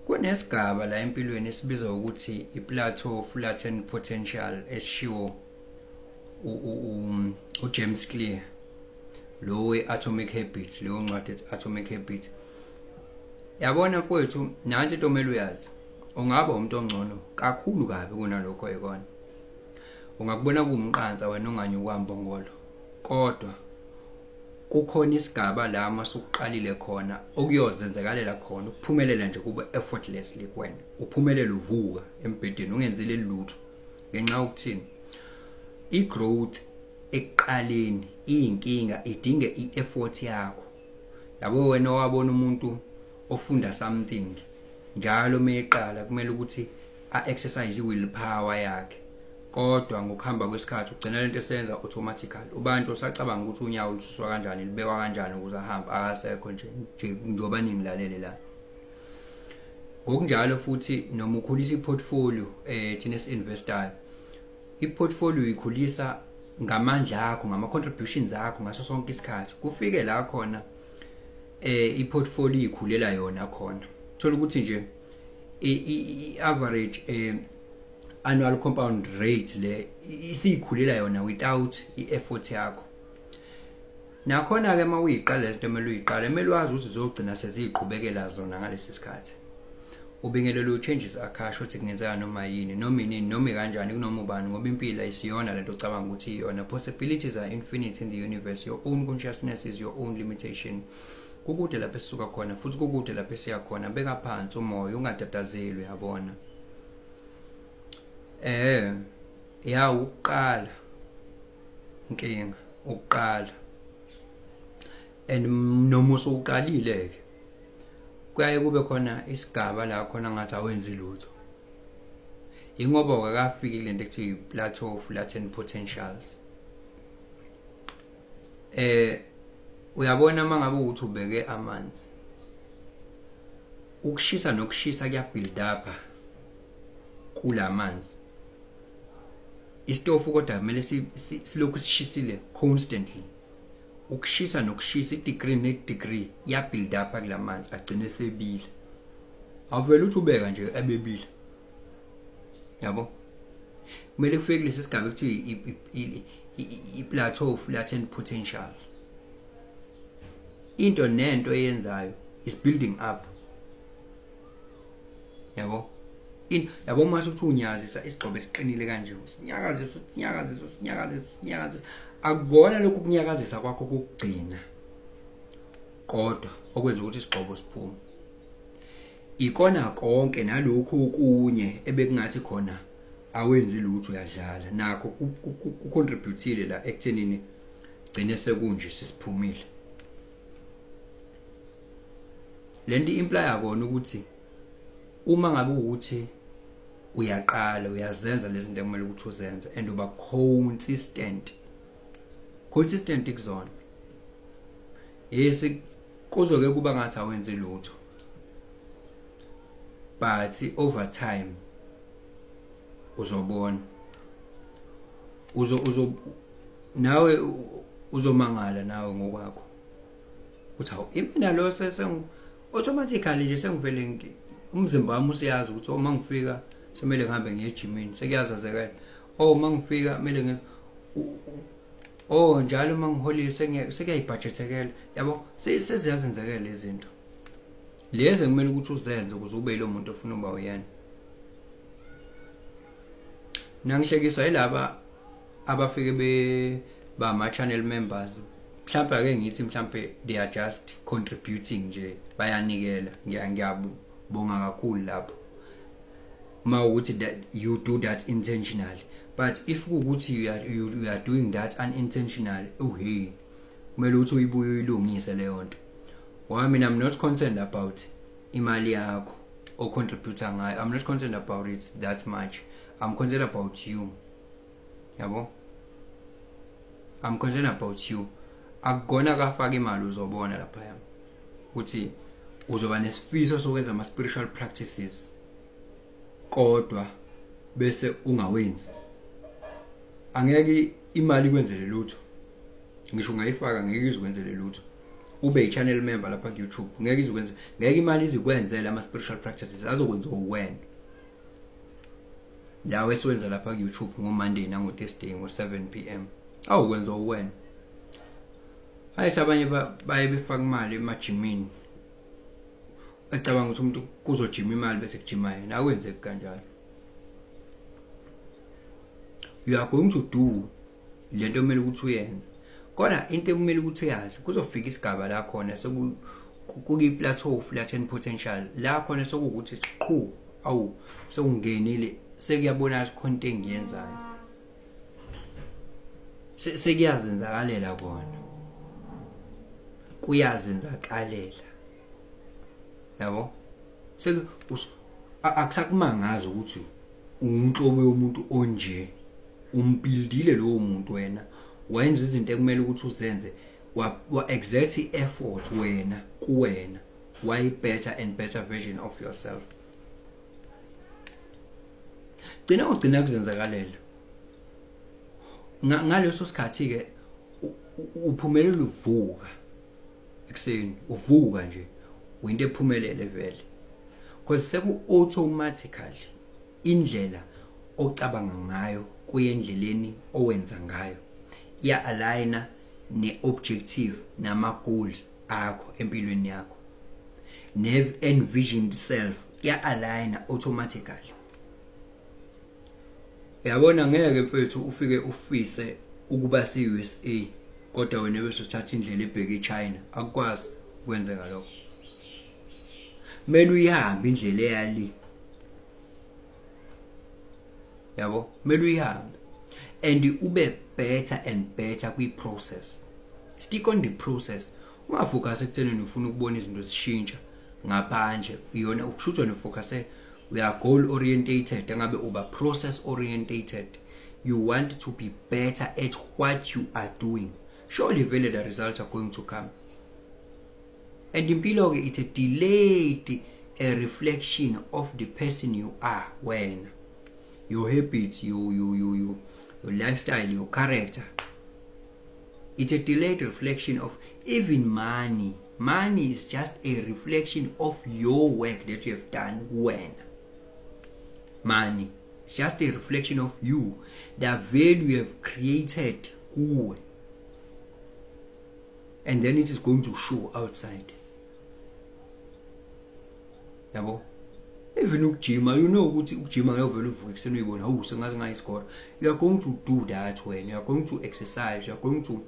Kunesigaba la empilweni esibizwa ukuthi i-plateau of latent potential esishiwo uJames Clear, lo we-Atomic Habits, leyo ncwadi ethi Atomic Habits. Yabona mfowethu, nansi into omele uyazi: ungaba umuntu ongcono kakhulu kabi kunalokho oyikona. Ungakubona kuwumqansa wena onganyukwa mbongolo, kodwa kukhona isigaba la masukuqalile khona okuyozenzekalela khona ukuphumelela nje kube effortlessly kuwena, uphumelele uvuka embhedeni ungenzile lutho. Ngenxa yokuthini? I-growth ekuqaleni iyinkinga, idinge i-effort yakho. Yabo, wena owabona umuntu ofunda something njalo meqala, kumele ukuthi a-exercise i-will power yakhe, kodwa ngokuhamba kwesikhathi ugcina lento esenza automatically. Ubantu usacabanga ukuthi unyawo lususwa kanjani, libekwa kanjani ukuze ahambe, akasekho nje nje njengoba ningilalele la. Ngokunjalo futhi noma ukhulisa i-portfolio, thina esi-investayo, i-portfolio uyikhulisa ngamandla akho, ngama-contributions akho ngaso sonke isikhathi. Kufike la khona i-portfolio ikhulela yona khona, thola ukuthi nje i-average annual compound rate le isiyikhulela yona without i-effort yakho. Nakhona ke uma uyiqala lento, kumele uyiqale, kumele wazi ukuthi uzogcina seziyiqhubekela zona ngalesi sikhathi. Ubingelela u-Changes Akasho ukuthi kungenzeka noma yini, noma inini, noma kanjani, kunoma ubani, ngoba impilo ayisiyona lento ocabanga ukuthi iyona. Possibilities are infinite in the universe. Your own consciousness is your own limitation. Kukude lapho esisuka khona futhi kukude lapho esiya khona. Beka phansi umoya, ungatatazeli, uyabona. Ya, ukuqala inkinga ukuqala, and noma usuqalile ke kuyaye kube khona isigaba la khona ngathi awenzi lutho, ingoba awukakafiki kulento ekuthiwa i-plateau of latent potentials. Uyabona, uma ngabe ukuthi ubeke amanzi, ukushisa nokushisa kuya-build up kulamanzi. Isitofu kodwa kumele silokhu sishisile constantly. Ukushisa nokushisa, i-degree ne-degree iya-build up kulamanzi, agcine sebila. Awuvele uthi ubeka nje ebebila, yabo. Kumele kufike kulesi sigaba ekuthiwa i-plateau of latent potential. Into nento eyenzayo is building up, yabo. In yabo, uma uthi unyazisa isigxobo esiqinile kanje, usinyakazisa, usinyakazisa, usinyakazisa, usinyakazisa, akukona lokhu kunyakazisa kwakho kokugcina kodwa okwenza ukuthi isigxobo siphume. Ikona konke nalokhu okunye ebekungathi khona awenzi lutho, uyadlala, nakho ku-contribute la ekuthenini gcine sekunje sesiphumile. Lento i-imply kona ukuthi uma ngabe ukuthi uyaqala uyazenza lezi zinto ekumele ukuthi uzenze and uba consistent kuzona, yes, kuzoke kuba ngathi awenzi lutho, but over time uzobona, uzo nawe uzomangala nawe ngokwakho uthi, "Hawu, imina lo sese automatically nje sengivele umzimba wami usiyazi ukuthi uma ngifika semele ngihambe ngiye ejimini, sekuyazazekela. Oh, uma ngifika kumele ngi oh njalo uma ngiholile sekuyayibhajethekela." Yabo, seziyazenzekela izinto lezi kumele ukuthi uzenze ukuze ube lo muntu ofuna uba uyena. Nangihlekiswa yilaba abafike be ba ama channel members. Mhlawumbe ake ngithi mhlawumbe they are just contributing nje, bayanikela. Ngiyabonga kakhulu lapho uma ukuthi that you do that intentionally, but if kuwukuthi you are doing that unintentionally, oh hey, kumele ukuthi uyibuye uyilungise leyo nto, ngoba mina I'm not concerned about imali yakho o-contribute ngayo. I'm not concerned about it that much. I'm concerned about you, yabo. I'm concerned about you. Akukona kafaka imali, uzobona lapha ukuthi uzoba nesifiso sokwenza ama spiritual practices kodwa bese ungawenzi. Angeke imali ikwenzele lutho, ngisho ungayifaka ngeke izukwenzele lutho. Ube i-channel member lapha ku-YouTube. Ngeke izokwenza, ngeke imali izikwenzele ama-spiritual practices azokwenziwa uwena. Lawo esiwenza lapha ku-YouTube ngo-Monday nango-Thursday ngo-7 pm. Awukwenziwa uwena. Ayithi abanye baye befaka imali emajimini. Ecabanga ukuthi umuntu kuzojima imali bese kujima yena. Akwenzeki kanjalo. You are going to do lento kumele ukuthi uyenze. Kodwa into ekumele ukuthi uyazi, kuzofika isigaba la khona seku kuyi-plateau of latent potential, la khona sekuwukuthi qhu, awu, sekungenile, sekuyabonakala khona into engiyenzayo, sekuyazenzakalela kona, kuyazenzakalela, yabo. Akusakumangazi ukuthi unhlobo yomuntu onje, umbildile lowo muntu wena, wenza izinto ekumele ukuthi uzenze, wa exert i-effort wena kuwena, wayi better and better version of yourself. Gcina ugcina kuzenzakalela. Ngaleso sikhathi ke uphumelela, uvuka ekuseni, uvuka nje uyinto ephumelele vele, because seku automatically indlela ocabanga ngayo kuyendleleni owenza ngayo iya aligna ne-objective nama-goals akho empilweni yakho, ne-envisioned self iya aligna automatically. Yabona, ngeke mfethu ufike ufise ukuba se-USA kodwa wena bese uthatha indlela ebheke eChina. Akukwazi kwenzeka lokho. Kumele uyihambe indlela eyali, yabo, kumele uyihambe and ube better and better kwi-process. Stick on the process, ungafocus ekuthenini ufuna ukubona izinto zishintsha ngaphandle. Iyona ukushuthi wena ufocus, we are goal orientated, engabe uba process orientated. You want to be better at what you are doing, surely vele the results are going to come. And impilo ke, it's a delayed a reflection of the person you are wena, your habits, your lifestyle, your character. It's a delayed reflection of even money. Money is just a reflection of your work that you have done. When money, it's just a reflection of you, the value you have created kuwe, and then it is going to show outside, yabo. Even ukujima, you know ukuthi ukujima ngeke uvele uvuke ekuseni uyibona, hawu, sengaze ngayisigora. You are going to do that when you are going to exercise, you are going to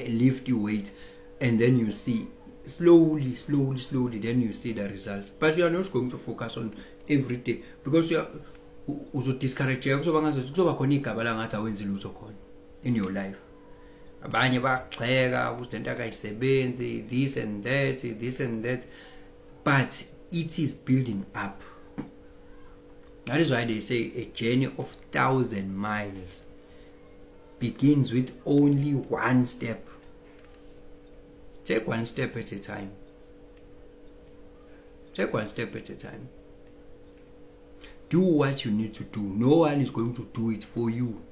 lift your weight, and then you see slowly, slowly, slowly, then you see the results. But you are not going to focus on every day because you are uzodiscourage. Kuzoba ngathi kuzoba khona igaba la ngathi awenzi lutho khona in your life. Abanye bayagxeka ukuthi lento akayisebenzi, this and that, this and that, but it is building up. That is why they say a journey of 1,000 miles begins with only one step. Take one step at a time. Take one step at a time. Do what you need to do. No one is going to do it for you.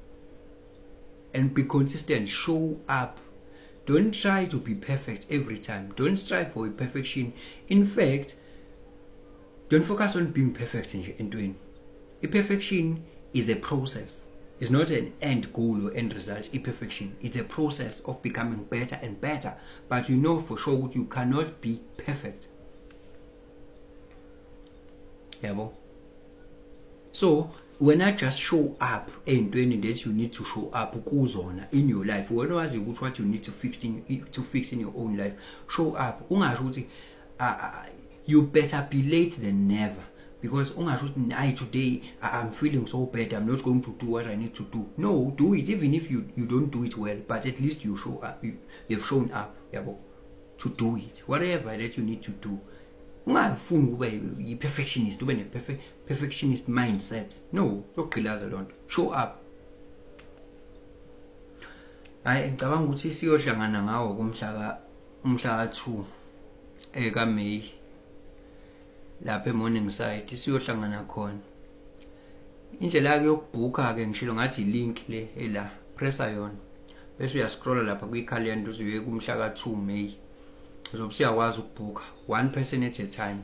And be consistent. Show up. Don't try to be perfect every time. Don't strive for perfection. In fact, don't focus on being perfect nje entweni. I-perfection is a process. It's not an end goal or end result. I-perfection, it's a process of becoming better and better, but you know for sure ukuthi you cannot be perfect, yabo. So when I just show up ey'ntweni that you need to show up kuzona in your life, wena wazi ukuthi what you need to fix in your own life, show up. Ungasho ukuthi you better be late than never, because ungasho ukuthi, "Hayi, today I'm feeling so bad, I'm not going to do what I need to do." No, do it. Even if you don't do it well, but at least you show up, you've shown up, yabo, to do it, whatever that you need to do. Ungafuni ukuba yi-perfectionist, ube ne-perfectionist mindset. No, yokugqilaza loo nto. Show up. Hayi, ngicabanga ukuthi siyohlangana ngawo kumhla umhla ka-2 ekaMay lapha eMorningside, siyohlangana khona. Indlela-ke yokubhukha-ke, ngishilo ngathi i-link le ela, pressa yona bese uyascrolla lapha kwikhalenda uze uye kumhla ka-2 May. Uzobe usuyakwazi ukubhukha one person at a time.